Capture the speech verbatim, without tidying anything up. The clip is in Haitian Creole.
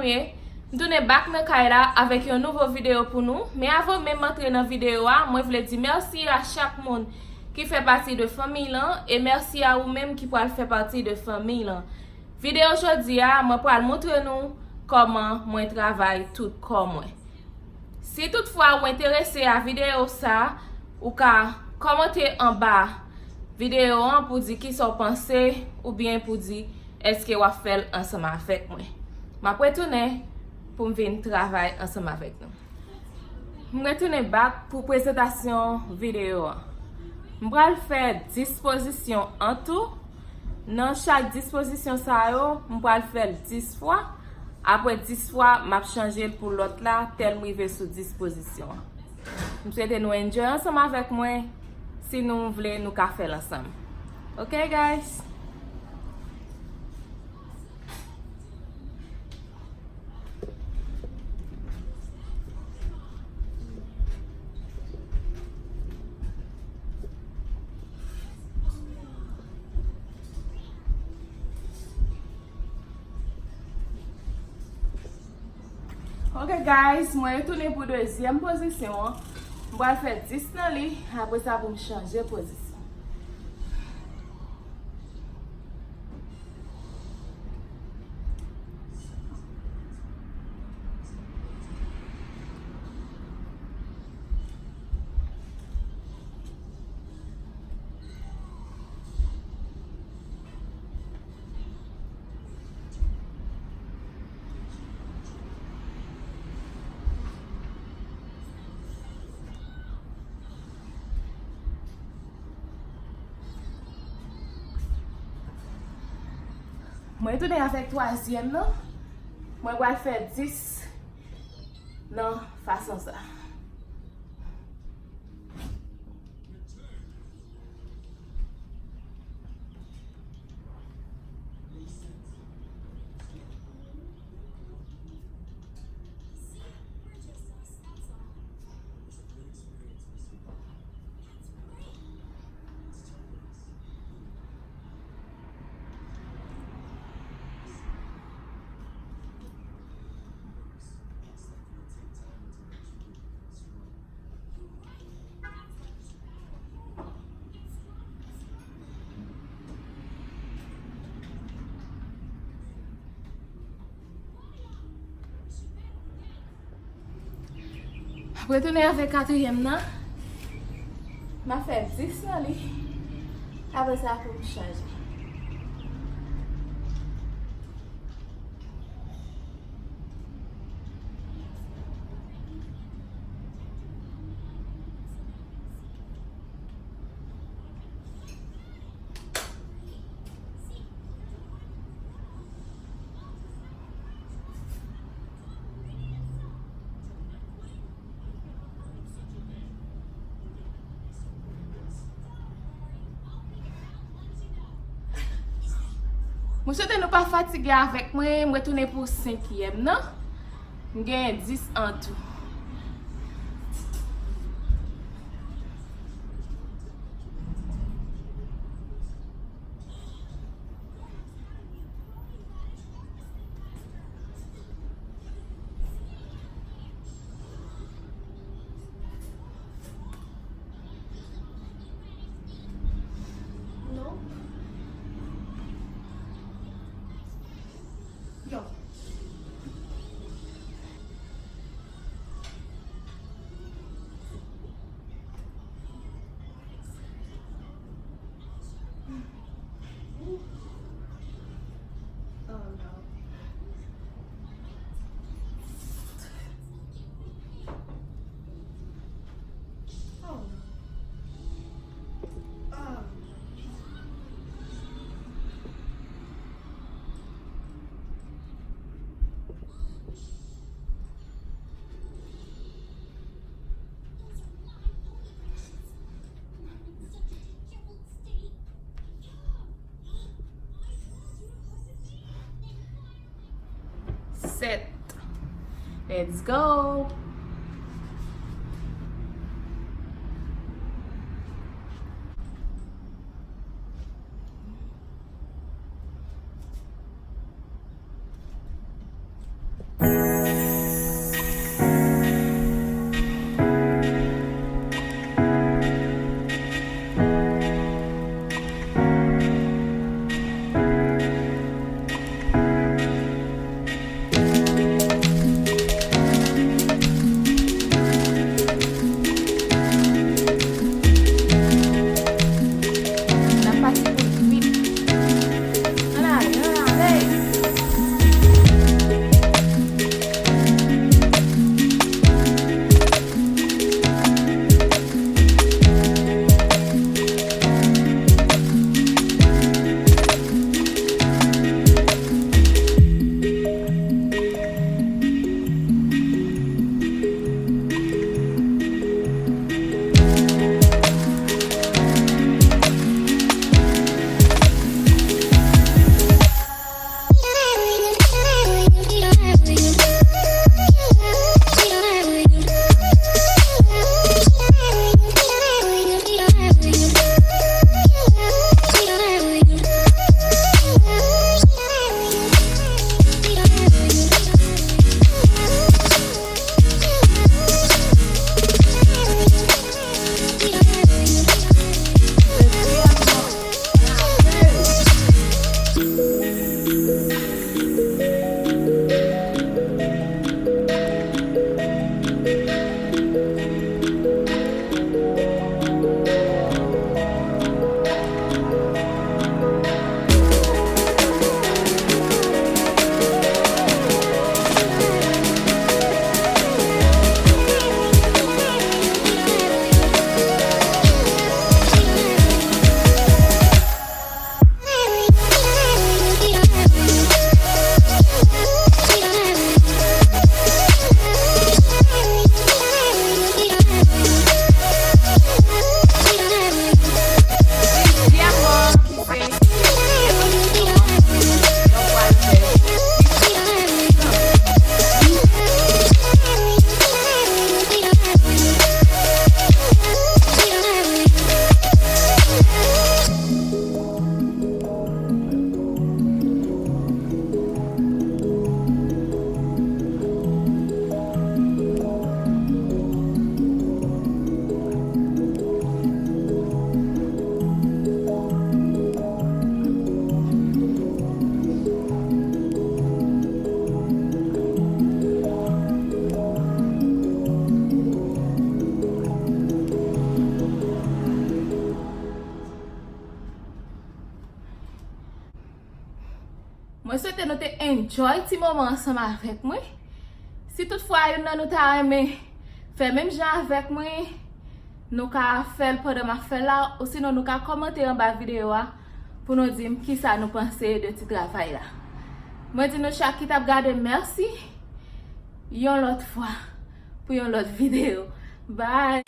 Ye, m tounen back nan kay la avèk yon nouvo videyo pou nou. Men avan menm antre nan videyo a, mwen vle di mèsi a chak moun ki fè pati de fanmiy lan, e mèsi a ou menm ki pral fè pati de fanmiy lan. Videyo jodi a, mwen pral montre nou kòman mwen travay tout kò mwen. Si toutfwa ou enterese a videyo sa, ou ka kòmante anba videyo an pou di kisa w panse, oubyen pou di èske w ap fè l ansanm avèk mwen. M ap retounen pou m vin travay ansanm avèk nou. M retounen back pou prezantasyon videyo an. M pral fè dis pozisyon an tou. Nan chak dis pozisyon sa yo, m pral fè l dis fwa. Apre dis fwa, m ap chanje l pou lòt la, tèl m rive sou dis pozisyon an. M swete nou enjoy ansanm avèk mwen. Si nou vle, nou ka fè l ansanm. Ok, guys? Ok, guys, mwen retounen pou dezyèm pozisyon an. M pral fè dis nan li, apre sa pou m chanje pozisyon. Mwen tounen avèk twazyèm nan. Mwen pral fè dis nan fason sa. Retounen avèk katriyèm nan. M ap fè dis nan li. Apre sa, pou m chanje. Mwen swete nou pa fatige avèk mwen, mwen retounen pou senkyèm nan. M genyen dis an tou. Sèt. Let's go! Swete nou te enjoy ti moman ansanm avèk mwen. Si toutfwa youn nan nou ta renmen fè menm jan avèk mwen, nou ka fè l pandan m ap fè l la, osinon nou ka kòmante anba videyo a pou nou di m kisa nou panse de ti travay la. Mwen di nou chak ki t ap gade mèsi. Yon lòt fwa pou yon lòt videyo. Bye!